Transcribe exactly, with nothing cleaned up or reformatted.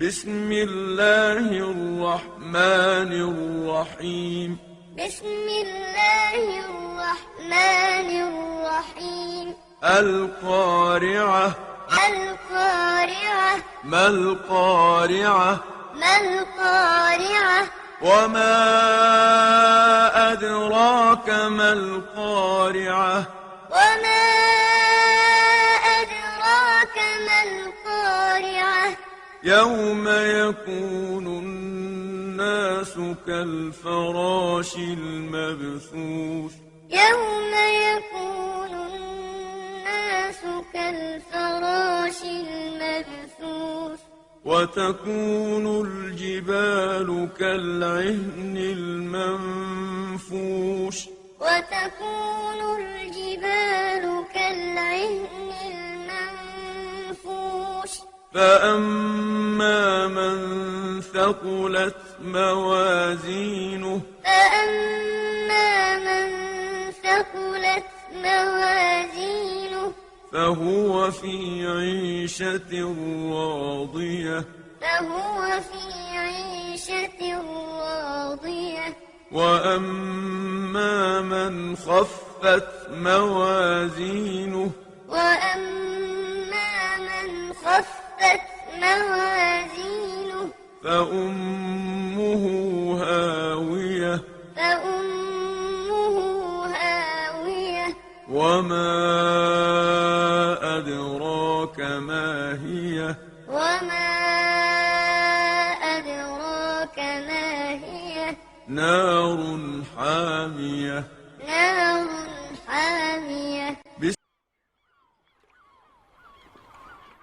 بسم الله الرحمن الرحيم. بسم الله الرحمن الرحيم. القارعة. القارعة. ما القارعة؟ ما القارعة؟ وما أدراك ما القارعة؟ وما أدراك ما القارعة؟ يوم يكون الناس كالفراش المبثوث. يوم يكون الناس كالفراش المبثوث. وتكون الجبال كالعهن المنفوش. وتكون الجبال كالعهن المنفوش. فأما من ثقلت موازينه. فأما من ثقلت موازينه. فهو في عيشة راضية. فهو في عيشة راضية. وأما من خفت موازينه. وأما من خفت موازينه. فأمه هاوية. فأمه هاوية. وما أدراك ما هي. وما أدراك ما هي. نار حامية. نار حامية.